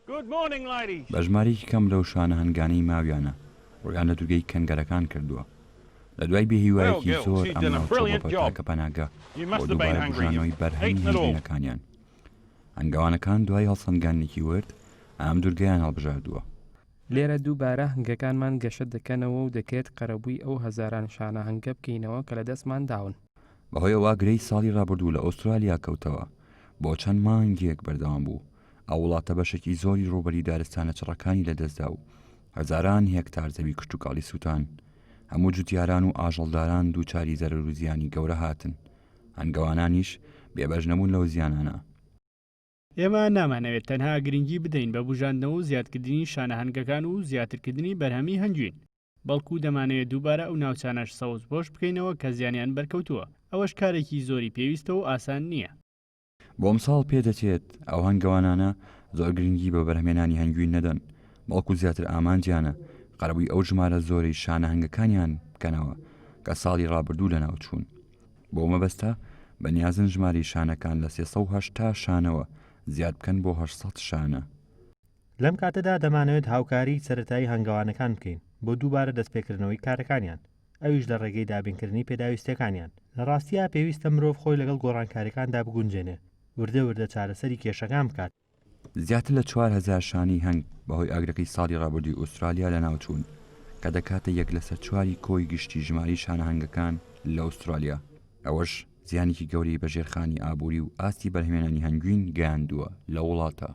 بە ژمارەیەکی کەم لەو شانە هەنگانەی ماویانە ڕوویان لە دوورگەی کەنگەرەکان کردووە. لە دوای بێهیوایەکی زۆر ئەم ناوچە بۆ بە تاکە پەناگە بۆ دووبارە بوژانەوەی بەرهەمی هەنگوینەکانیان. هەنگەوانەکان دوای هەڵسەنگاندنێکی ورد ئەم دوورگەیان هەڵبژاردووە. لێرە دووبارە هەنگەکانمان گەشە دەکەنەوە و دەکرێت قەرەبووی ئەو هەزاران شانە هەنگە بکەینەوە کە لەدەستمان داون. بەهۆی ئەو ئاگرەی ساڵی ڕابردوو لە ئوسترالیا کەوتەوە، بۆ چەند مانگێک بەردەوام بوو، ئەو وڵاتە بەشێکی زۆری ڕووبەری دارستانە چڕەکانی لەدەستدا و هەزاران هێکتار زەوی کشتوکاڵی سووتان، هەموو جوتیاران و ئاژەڵداران دووچاری زەرەر و زیانی گەورە هاتن، هەنگەوانانیش بێبەش نەبوون لەو زیانانە. ئێمە نامانەوێت تەنها گرنگی بدەین بە بوژاندنەوە و زیادکردنی شانە هەنگەکان و زیاترکردنی بەرهەمی هەنگوین، بەڵکو دەمانەوێت دووبارە ئەو ناوچانەش سەوزپۆش بکەینەوە کە زیانیان بەرکەوتووە، ئەوەش کارێکی زۆری پێویستە و ئاسان نییە. بۆ ئەمساڵ پێدەچێت ئەو هەنگەوانانە زۆر گرنگی بە بەرهەمهێنانی هەنگوین نەدەن، بەڵکو زیاتر ئامانجیانە قەرەبووی ئەو ژمارە زۆرەی شانە هەنگەکانیان بکەنەوە کە ساڵی ڕابردوو لەناوچوون. بەو مەبەستە بەنیازن ژمارەی شانەکان لە 380 شانەوە زیاد بکەن بۆ 800 شانە. لەم کاتەدا دەمانەوێت هاوکاریی سەرەتایی هەنگەوانەکان بکەین بۆ دووبارە دەستپێکردنەوەی کارەکانیان، ئەویش لە ڕێگەی دابینکردنی پێداویستییەکانیان. لە ڕاستیا پێویستە مرۆڤ خۆی لەگەڵ گۆڕانکارییەکاندا بگونجێنێ، وردە وردە چارەسەری کێشەکان بکات. زیاتر لە 4000 شانەی هەنگ بەهۆی ئاگرەکەی ساڵی ڕابردووی ئوسترالیا لەناوچوون، کە دەکاتە یەک لەسەر چواری کۆی گشتی ژمارەی شانە هەنگەکان لە ئوسترالیا، ئەوەش زیانێکی گەورەی بە ژێرخانی ئابووری و ئاستی بەرهەمهێنانی هەنگوین گەیاندووە لەو وڵاتە.